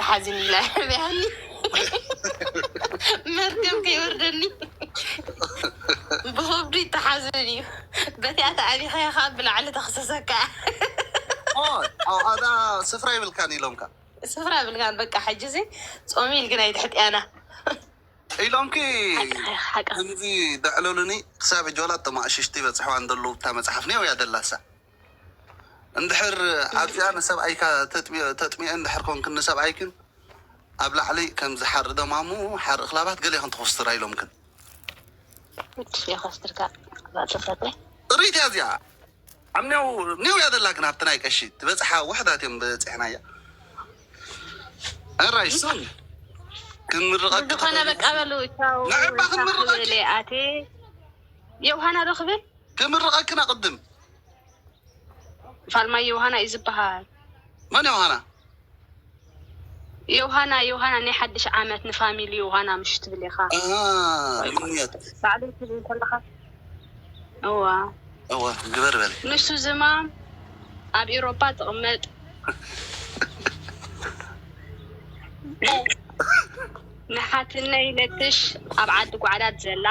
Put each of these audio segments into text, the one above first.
ሓዝን ኢላ ሕበያኒ። መርገም ከይወርደኒ ብኸብዱ ይተሓዝን እዩ። በቲኣታ ኣቢኸያ ካብ ብላዕሊ ተኽሰሰካ። ኣዳ ስፍራ ይብልካን ኢሎምካ። ስፍራ ብልካን በቃ ሕጂ እዚ ጾሚ ኢልግን ኣይትሕጥያና። ኢሎምኪ ሓቂ ከምዚ ደዕለሉኒ። ክሳብ ሕጂ ዋላ እቶም ኣሽሽቲ በፅሕዋ እንደለዉ እታ መፅሓፍ ነው እያ ደላሳ። እንድሕር ኣብዚኣ ንሰብኣይካ ተጥሚኦ- ተጥሚኦ እንድሕር ኮንክን ንሰብኣይክን ኣብ ላዕሊ ከም ዝሓሪ ደማሙ ሓሪ እኽላባት ገለ ይኹን ተኸስትራ ኢሎምክን። የኸስትርካ ባጽፈተ ጥሪት እያ እዚኣ። ኣብ ኔው ኔው እያ ደላ ግን ኣብቲ ናይ ቀሺ ትበጽሓ ውሕዳት እዮም በጺሕናያ። ኣራይ ሱን ክንምርቐኪ ዝኾነ በቃ በሉ ቻው። ንዕባ ክንምርቐኪ። በለ ኣቴ የውሃና ዶ ክብል ክምርቐክና ቅድም ፋልማይ የውሃና እዩ ዝበሃል። መን ዮሃና? ዮሃና ዮሃና ናይ ሓድሽ ዓመት ንፋሚሊ ዮሃና ምሽ ትብል ኢኻ። ምንዮት ባዕሉ ትብል ከለኻ እዋ እወ ግበር በል። ንሱ ዝማም ኣብ ኤሮፓ ትቕመጥ። ንሓትነይ ነትሽ ኣብ ዓዲ ጓዕዳት ዘላ።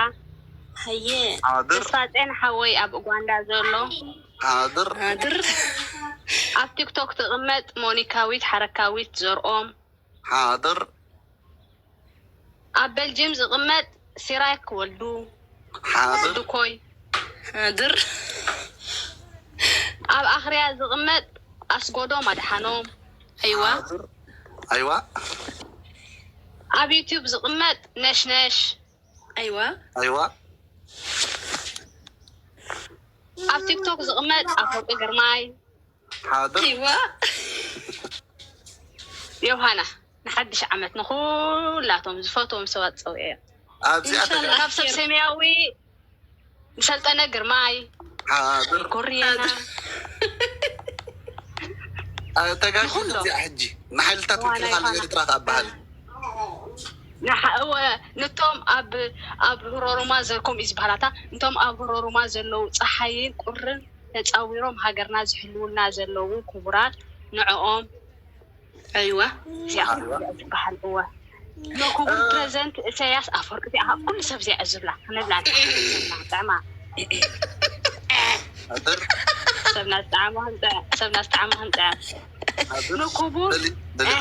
ሃየ ሓድር ተስፋጼን ሓወይ ኣብ ኡጋንዳ ዘሎ። ሓድር ሃድር ኣብ ቲክቶክ ትቕመጥ ሞኒካዊት ሓረካዊት ዘርኦም። ሓድር ኣብ በልጅም ዝቕመጥ ሲራክ ወልዱ ሓድር ድኮይ። ሃድር ኣብ ኣኽርያ ዝቕመጥ ኣስጎዶም ኣድሓኖም። ኣይዋ ሓድር ኣይዋ ኣብ ዩቲዩብ ዝቕመጥ ነሽነሽ። ኣይዋ ኣይዋ ኣብ ቲክቶክ ዝቕመጥ ኣፈወርቂ ግርማይ። ሓድር ኣይዋ ዮሃና ንሓድሽ ዓመት ንኹላቶም ዝፈትዎም ሰባት ፀውዕዮ። ኣብዚኣ ኢንሻላህ። ካብ ሰብ ሰማያዊ ንሰልጠነ ግርማይ ሓድር ኮርየና ተጋጊ ንኹሎም። እዚኣ ሕጂ ንሓይልታት ምክልኻል ኤርትራ ከኣ በሃል። ንሓ- እወ፣ ነቶም ኣብ ኣብ ህሮሩማ ዘ- ከምኡ እዩ ዝበሃላታ። እንቶም ኣብ ህሮሩማ ዘለዉ ፀሓይን ቁርን ተፃዊሮም ሃገርና ዝሕልውልና ዘለዉ ክቡራት ንዕኦም ኣይዋ እዚኣ ዝበሃል እወ። ንክቡር ፕረዚደንት ኢሳያስ ኣፈወርቂ እዚኣ ኩሉ ሰብ እዚኣ ዝብላ ክነብላ ንጥዕማ ሓድር ሰብና ዝጠዓሞ ክንጥዕም ሰብና ዝጠዓሞ ክንጥዕም ሓድር ንክቡር በሊ በሊ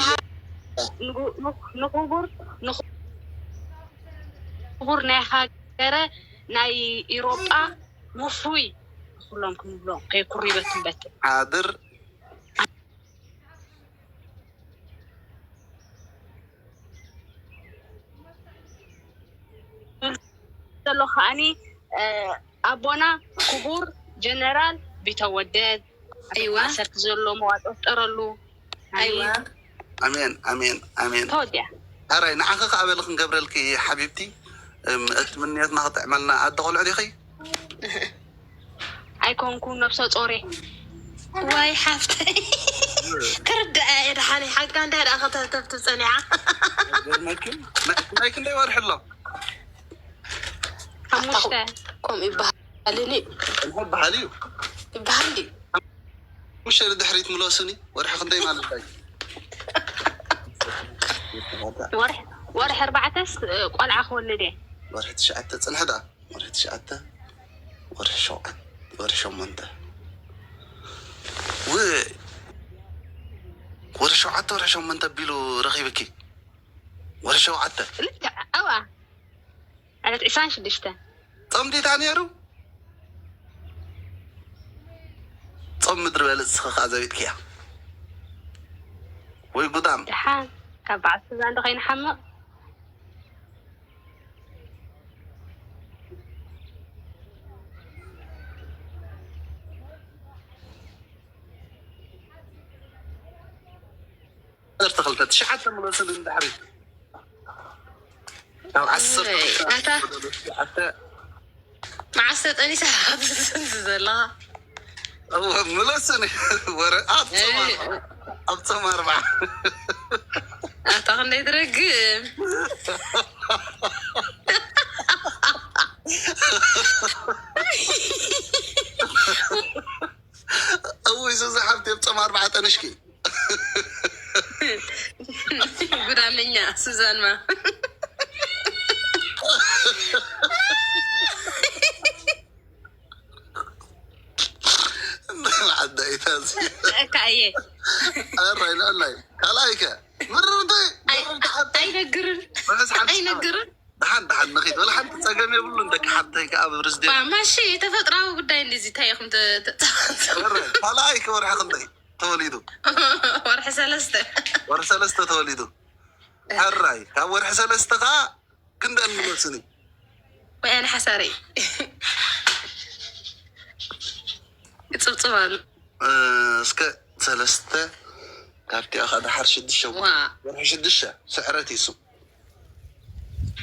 ንጉ- ንክ- ንክቡር ንክ- ንክቡር ናይ ሃገረ ናይ ኢሮጳ ውፉይ ኩሎም ክንብሎ ከይኩሪበትበት ሓድር ዘሎ ከዓኒ ኣቦና ክቡር ጀነራል ቢተወደድ ኣይዋ ማእሰርቲ ዘሎ መዋፅኦ ፍጠረሉ። ኣይዋ ኣሜን ኣሜን ኣሜን። ተወዲያ ኣራይ ንዓኺ ከኣ በሊ ክንገብረልኪ ሓቢብቲ። እም፣ እቲ ምንየትና ክጥዕመልና ኣደ ቆልዑ ዲኺ? ኣይኮንኩ ነብሰ ጾሬ ዋይ ሓፍተይ ክርድኣ እየ ደሓነይ ሓቃ እንታይ ደኣ ከተህተፍትብ ጸኒዓ ገርመኪ ናይ ክንደይ ወርሒ ኣሎ? ሓሙሽተ ከምኡ ይበሃልኒ እንሆ በሃል እዩ። ይበሃል ድዩ ሙሽ ድሕሪት ምለሱኒ ወርሒ ክንደይ ማለት እዩ? ወርሒ ወርሒ ኣርባዕተስ ቆልዓ ክወልድ እየ። ወርሒ ትሽዓተ ጽንሕ ዳ ወርሒ ትሽዓተ ወርሒ ሸውዓተ ወርሒ ሸሞንተ ው ወርሒ ሸውዓተ ወርሒ ሸሞንተ ቢሉ ረኺብኪ ወርሒ ሸውዓተ ልክዕ ኣዋ ዕለት ዕስራን ሽዱሽተ ጾም ዲታ ነይሩ? ጾም ምድሪ በል እስኺ ከኣ ዘቢጥክያ ወይ ጉዳም። ደሓን ካብ በዓል ስዛን ዶ ከይንሓምቕ ዓሰርተ ክልተ ትሽዓተ ምለሱኒ ንድሕሪት ካብ ዓሰርተ ኣይ፣ ኣታ ትሽዓተ መዓስ ተጠኒሳ ኣብዚ ዘለኻ እወ ምለሱኒ ወረ ኣብ ጾም ኣርብዓ ኣብ ጾም ኣርብዓ ኣታ ክንደይ ትረግም እውይ ሱዚ ሓብቲ ኣብ ጾም ኣርብዓ ጠንሽኪ ጉዳመኛ ሱዛንማ። ዓዳይታዚ እካ እየ ኣራይ ላላይ ካልኣይከ ምርርተ ኣይ- ኣይነግርን። ኣይነግርን። ደሓን ደሓን ንኺድ ወላ ሓንቲ ፀገም የብሉን። ደቂ ሓብተይ ከዓ ብርዝዴ ባ ማሺ፣ ተፈጥራዊ ጉዳይ እንደዚ እንታይ ኢኹም ተ- ተ- ተ- ካልኣይከ ወርሒ ክንደይ ተወሊዱ? ወርሒ ሰለስተ። ወርሒ ሰለስተ ተወሊዱ። ሕራይ ካብ ወርሒ ሰለስተ ከዓ ክንደን ንመስኒ ወይ ኣነ ሓሳረይ ይፅብፅብ ኣሎ። እስከ ሰለስተ ካብቲ ኣኻ ድሓር ሽዱሽተ ዋ ወርሒ ሽዱሽተ ስዕረት ይሱ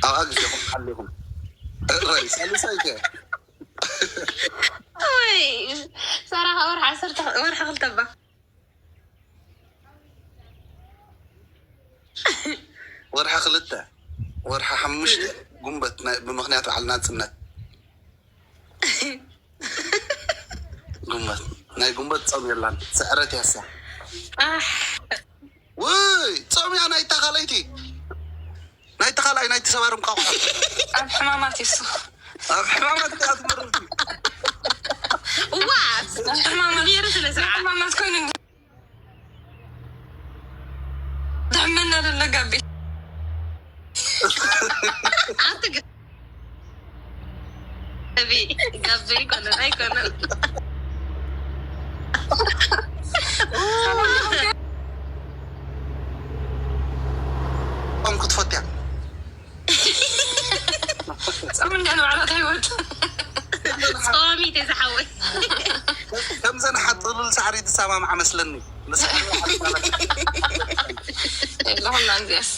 ኣብኣ ግዜኹም ሓሊኹም ሕራይ ሳልሳይ ከ ወይ ሰራኻ ወርሒ ዓሰርተ ወርሒ ክልተ ባ ወርሒ ክልተ ወርሒ ሓሙሽተ ጉንበት ናይ- ብምኽንያት በዓል ናፅነት ጉንበት ናይ ጉንበት ፆም የላን ስዕረት ያሳ ኣሕ ውይ ፆም እያ ናይታ ካልኣይቲ ናይቲ ካልኣይ ናይቲ ሰባር እንቋቑሖ ኣብ ሕማማት ይሱ ኣብ ሕማማት ከኣ ትመርርቲ እዋ ኣብ ሕማማት ነይሩ ስነ ስርዓት ሕማማት ኮይኑ ትሕመና ደሎ ጋቢ ኣንቲ ግ- ጋቢ ጋቢ ኣይኮነን ኣይኮነን ፆም ክትፈትያ ጾም እንዲያ ንባዕላ እንታይ ይወድ ጾሚት ዝሓወይ ከምዘን ሓጥሉል ሳዕሪ ትሰማምዓ መስለኒ ንስሓ የለኹም ናንዚያስ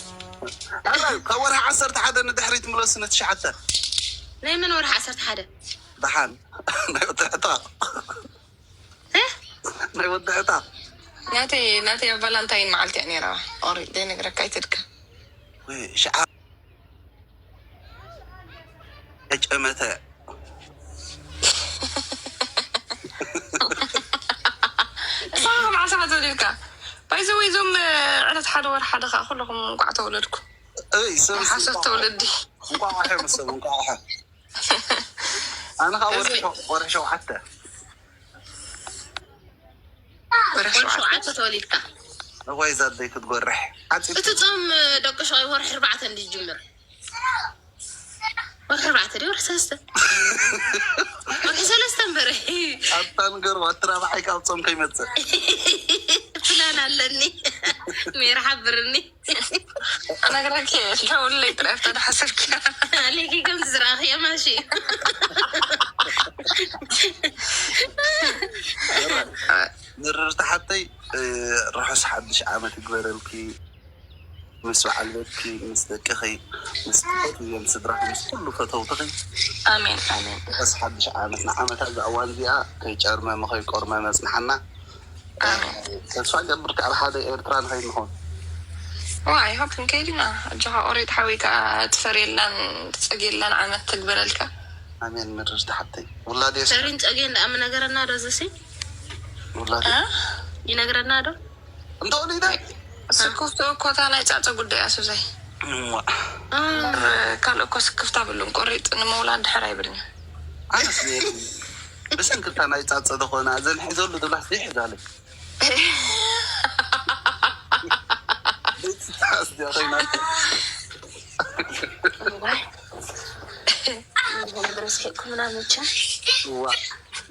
ካብ ወርሒ ዓሰርተ ሓደ ንድሕሪት ምለሱ ንትሽዓተ ናይ መን ወርሒ ዓሰርተ ሓደ ደሓን ናይ ወጥሕታ ናይ ወጥሕታ ናተይ ናተይ ኣብ ቫላንታይን መዓልቲ እያ ነይራ ኦሪ ዘይነግረካ ኣይትድካ ወይ ሽዓ ተጨመተ እሳ መዓሳ ተወሊድካ ባይዘወይ እዞም ዕለት ሓደ ወር ሓደ ከዓ ኩለኹም እንቋዕ ተወለድኩ እይ ሰብ ሓሶት ተወለዲ እንቋቑሖ መሰብ እንቋቑሖ ኣነ ከዓ ወርሒ ሸው- ወርሒ ሸውዓተ ወርሒ ወርሒ ሸውዓተ ሸውዓተ ተወሊድካ እዋይ ዛደይ ክትጎርሕ ዓፂ እቲ ጾም ደቂ ሸ ወርሒ ኣርባዕተ እንዲ ዝጅምር ወርሒ ኣርባዕተ ዲ ወርሒ ሰለስተ ወርሒ ሰለስተ እምበር ኣታ ንገርዋ እቲ ራብዓይ ካብ ጾም ከይመፅእ ፕላን ኣለኒ ሜራ ሓብርኒ ኣነግረኪ ደውለይ ጥራይ ኣብታ ድሓሰብኪ ኣሌኪ ከምዚ ዝረኣኽዮ ማሺ ምርር ተሓተይ ርሑስ ሓድሽ ዓመት ይግበረልኪ ምስ በዓል ቤትኪ ምስ ደቅኺ ምስ ትፈትውዮም ስድራኺ ምስ ኩሉ ፈተውትኺ ኣሜን ኣሜን ርሑስ ሓድሽ ዓመት ንዓመታ እዛ እዋን እዚኣ ከይጨርመመ ከይቆርመመ መፅንሓና ኣሜን ተስፋ ገብር ካብ ሓደ ኤርትራ ንኸይድ ንኾን ዋይ ሆፕ ንከይድ ኢና ኣጆኻ ኦሬት ሓወይ ከዓ ትፈር የላን ትፀግ የላን ዓመት ትግበረልካ ኣሜን ምርር ተሓተይ ውላድ የስ ሰሪን ጸጌን ደኣ ምነገረና ዶ ዝሲ ውላድ እ? ይነግረና ዶ እንተወሊደ ስክፍቲ እኮ እታ ናይ ፃፀ ጉዳይ ኣሱዘይ እዋ ካልእ እኮ ስክፍታ ብሉን ቆሪጥ ንምውላድ ድሕር ኣይብልን ኣነስ ብሰንክታ ናይ ጻጸ ዝኾነ ዘን ሒዘሉ ድላስ ዘይሕዛለ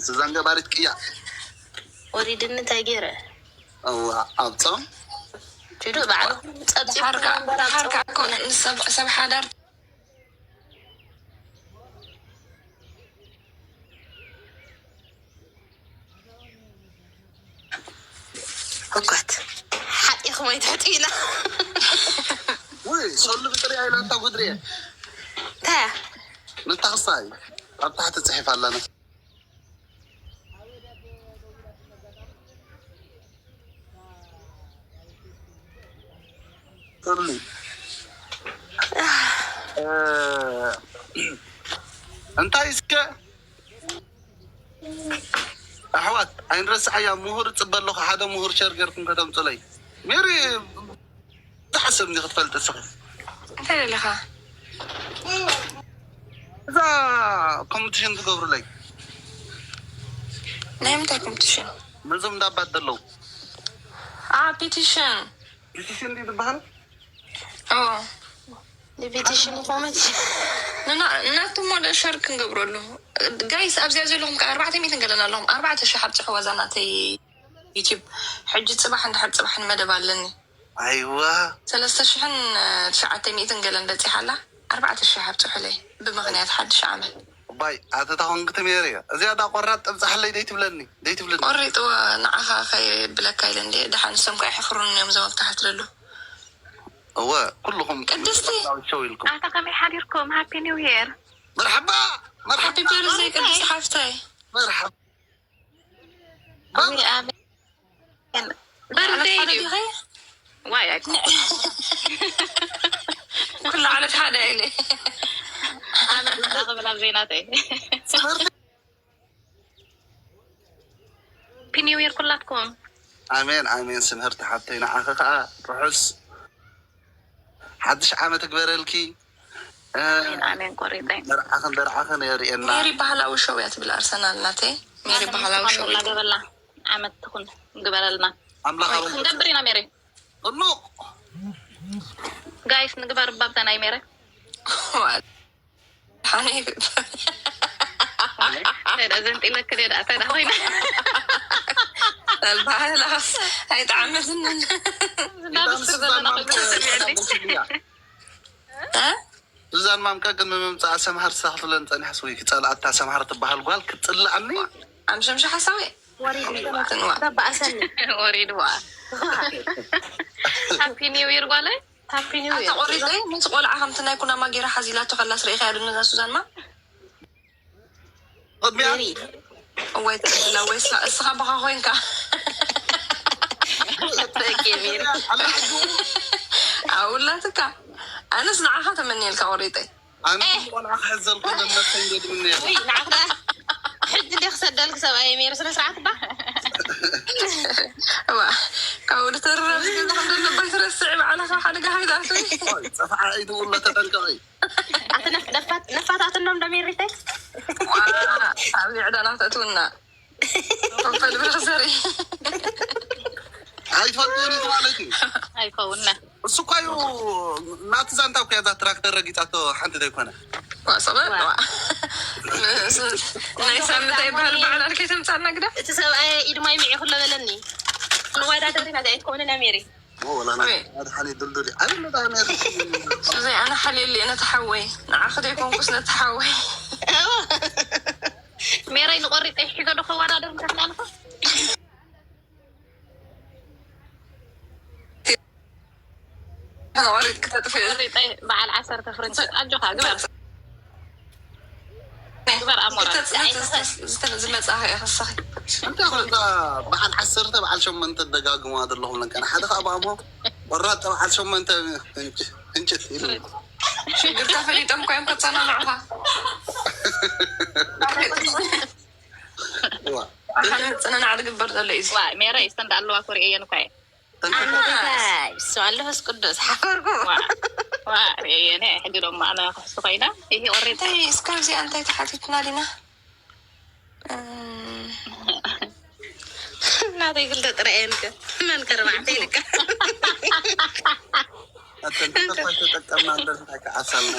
ስዛን ገባሪት ቅያ ወሊድኒ እንታይ ገይረ እዋ ኣብ ጾም ችዶ ባዕሉ ጸብጺ ሓርካ ሓርካ እኮ ንሰብ ሰብ ሓዳር እኳት ሓጢኹም ኣይትሕጥዩና ውይ ሶሉ ብጥሪያ ኢላ እንታ ጉድሪ እንታይ እያ ንታ ክሳይ ኣብ ታሕቲ ጽሒፍ ኣለና ሶሉ እ፣ እንታይ እስከ ኣሕዋት ኣይንረስዓያ ምሁር ጽበ ኣለኹ ሓደ ምሁር ሸር ገርኩም ከተምጽለይ ሜሪ ትሓስብ እንዲ ክትፈልጥ እስኺ። እንታይ ደለኻ? እዛ ኮምፒቲሽን ትገብሩለይ ናይ ምንታይ ኮምፒቲሽን? ነዞም እንዳባት ዘለዉ አ ፒቲሽን ፒቲሽን ድዩ ዝበሃል? ኦ ዲቪቲሽን ኮመንት ናቱ ሞ ሸር ክንገብረሉ ጋይስ ኣብዚኣ ዘለኹም ከ ኣርባዕተ ሚእትን ገለን ኣለኹም ኣርባዕተ ሽሕ ኣብፅሕዋ እዛ ናተይ ዩቲብ ሕጂ ፅባሕ እንድሕር ፅባሕ ንመደብ ኣለኒ ኣይዋ ሰለስተ ሽሕን ትሽዓተ ሚእትን ገለን በፂሓ ኣላ ኣርባዕተ ሽሕ ኣብፅሑለይ ብምኽንያት ሓድሽ ዓመት ባይ ኣተታ ኮንክ ትሜር እያ እዚኣ ዳ ቆራጥ ጠብፃሓለይ ደይትብለኒ ደይትብለኒ ቆሪጥዎ ንዓኻ ከየብለካ ኢለ እንደ ደሓን ንሶም ከ ኣይሕፍሩን እዮም እዞም ኣብታሕት ለሉ እወ ኩልኹም ቅድስቲ ሸው ኢልኩም ኣታ ከመይ ሓዲርኩም ሃፒ ኒው የር መርሓባ ሃፒ በርዝደይ ቅድስቲ ሓፍታይ መርሓባ ኣሜን በርዝደይ ድዩ ዋይ ኣይኮ ኩሉ ዓመት ሓደ ኢለ ኣነ ክብላ ዜናተይ ሃፒ ኒው ይር ኩላትኩም ኣሜን ኣሜን ስምህርቲ ሓብተይ ንዓኺ ከዓ ርሑስ ሓድሽ ዓመት ግበረልኪ ኣሜን ኣሜን ቆሪጠይ ደርዓኽን ደርዓኽን የርእየና ሜሪ ባህላዊ ሾው እያ ትብል ኣርሰናል ናተይ ሜሪ ባህላዊ ሾው እናገበላ ዓመት ትኹን ግበረልና ኣምላኽ ኣበ ክንገብር ኢና ሜሪ ጥኑቕ ጋይስ ንግበር ባብታ ናይ ሜረ ሓኒ ተዳ ዘንጢለክ ደዳ ተዳ ኮይና ባህላስ ኣይጣዕመትንን ናብስር ዘለና ኮይና ሰሚዐኒ እ? ሱዛን ማምቀ ግን ምምፃእ ሰምሃር ስኻ ክትብለን ፀኒሓስ ወይ ክፀልኣታ ሰምሃር ትበሃል ጓል ክትፅልኣኒ ኣምሸምሸ ሓሳዊ ወሪድዋ ተባእሰኒ ወሪድዋ ሃፒ ኒው ይር ጓለይ ሃፒ ኒው ኣታ ቆሪጠይ ምስ ቆልዓ ከምቲ ናይ ኩናማ ገይራ ሓዚላቶ ከላስ ርኢኻያ ዶ ነዛ ሱዛንማ ቅድሚያ እወይ ተዕድላ ወይ እሳ- እስኻ ብኻ ኮይንካ ደቂ ሜሪ ኣውላትካ ኣነስ ንዓኻ ተመንየልካ ቆሪጠይ ኣነ ቆልዓ ክሕዘልኩ ነመሰይ እንደድምነ ውይ ንዓኽ ደኣ ሕጂ እንደ ክሰደልክ ሰብኣይ ሜሪ ስነ ስርዓት ባ እዋ ካብኡ ዝተረፍ ዝገዛ ከም ዘለባይ ትረስዕ ባዕላኻ ሓደጋ ሃይዳርትኒ ፀፍዓ ኢድውሎ ተጠንቀቂ ኣቲ ነፋታትኖም ዶ ሜሪተይ ኣብ ዕዳና ተእትውና ፈልብር ዘርኢ ኣይትፈልጥኒ ማለት እዩ ኣይከውንና እሱ እኳ እዩ ናቲ ዛንታ እኮ ያዛ ትራክተር ረጊፃቶ ሓንቲ ዘይኮነ ሰበ ናይ ሳምንት ኣይበሃል በዓል ኣልከይ ተምፃና ግዳ እቲ ሰብኣይ ኢድማይ ሚዒ ኩሎ በለኒ ንወዳደር ኢና ዛይት ከሆነ ና ሜሪ ወላ ሓድሓኒ ድልዱል ኣነ መጣ እዘይ ኣነ ሓልየሊ ነቲ ሓወይ ንዓኺ ዘይኮንኩስ ነቲ ሓወይ ሜረይ ንቆሪጠ ሒዞ ዶ ከወዳደር ምተክላልኩ ቆሪጥ ክተጥፍእ ቆሪጠ በዓል ዓሰርተ ፍርንጭ ኣጆኻ ግበር ግበር ኣሞራ ዝመፅኣ ከ ከሳኺ እንተ በዓል ዓሰርተ በዓል ሸመንተ ደጋግማ ዘለኹም ለንቀና ሓደ ከዓ ብኣሞ ቆራጥ በዓል ሸመንተ እንጭት ኢሉ ሽግርካ ፈሊጦም እኮ እዮም ከፀናንዑኻ ሓደ መፅንናዕ ዝግበር ዘሎ እዩ ሜረ ይስተንዳ ኣለዋ ኮሪኤየን እኳ እየ ኣንበሳ ይስዋ ኣለፈስ ቅዱስ ሓፈርኩ ዋ ርእየነ ሕጂ ዶማ ኣነ ክሕሱ ኮይና ይሄ ወሬ እንታይ እስካብ እዚኣ እንታይ ተሓቲትና ዲና ናተይ ክልተ ጥራይ እየን ከ መን ከርባዕተ ኢልካ ኣተን ተጠቀምና እንደርታይ ከዓሳልና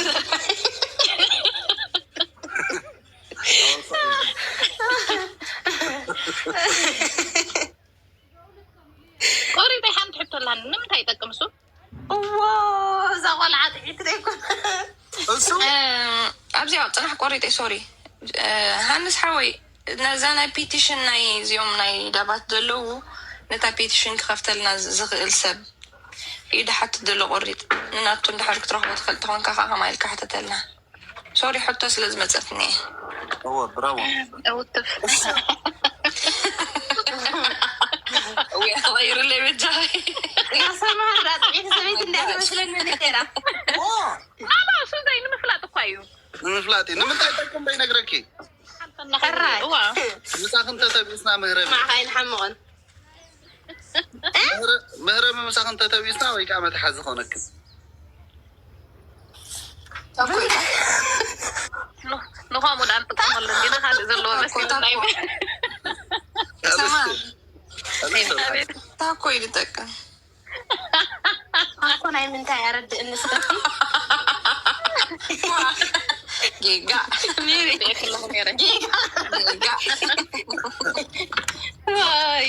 ቆሪጠ ሓንቲ ሕቶ ኣላኒ ንምንታይ ይጠቅም እሱ እዎ እዛ ቆልዓ ጥዒት ዘይኮነ እሱ ኣብዚኣ ፅናሕ ቆሪጠ ሶሪ ሃንስ ሓወይ ነዛ ናይ ፒቲሽን ናይ እዚኦም ናይ ዳባት ዘለዉ ነታ ፒቲሽን ክኸፍተልና ዝኽእል ሰብ እዩ ድሓትት ዘሎ ቆሪጥ ንናቱ እንድሕር ክትረኽቦ ትኽእል ተኾንካ ከዓ ከማ ኢልካ ሕተተልና ሶሪ ሕቶ ስለ ዝመፀትኒ እዎ ብራዎ እውትፍ ወይ ተቐይሩለይ በጃ ያሰማራ ጥዒት ሰበይት እንዳትመስለኒ ነራ ኣላ እሱ እንታይ ንምፍላጥ እኳ እዩ ንምፍላጥ እዩ ንምንታይ ጠቅም በይነግረኪ ሕራይ እዋ ምሳኽን ተተቢስና ምህረቢ ማዕኻ ኣይንሓምቕን ምህረ ምምሳኽ እንተተቢስና ወይ ከዓ መትሓዚ ኾነክን። ንኸምኡ ዳኣ ንጥቀመሉ እንዲና፣ ካልእ ዘለዎ መሲሉ ናይ ታኮ ይጠቀም። ኣኮ ናይ ምንታይ ኣረድእኒ ስበቲ። ጌጋ ሜሪ ርኤ ከለኹ ነይረ። ጌጋ። ዋይ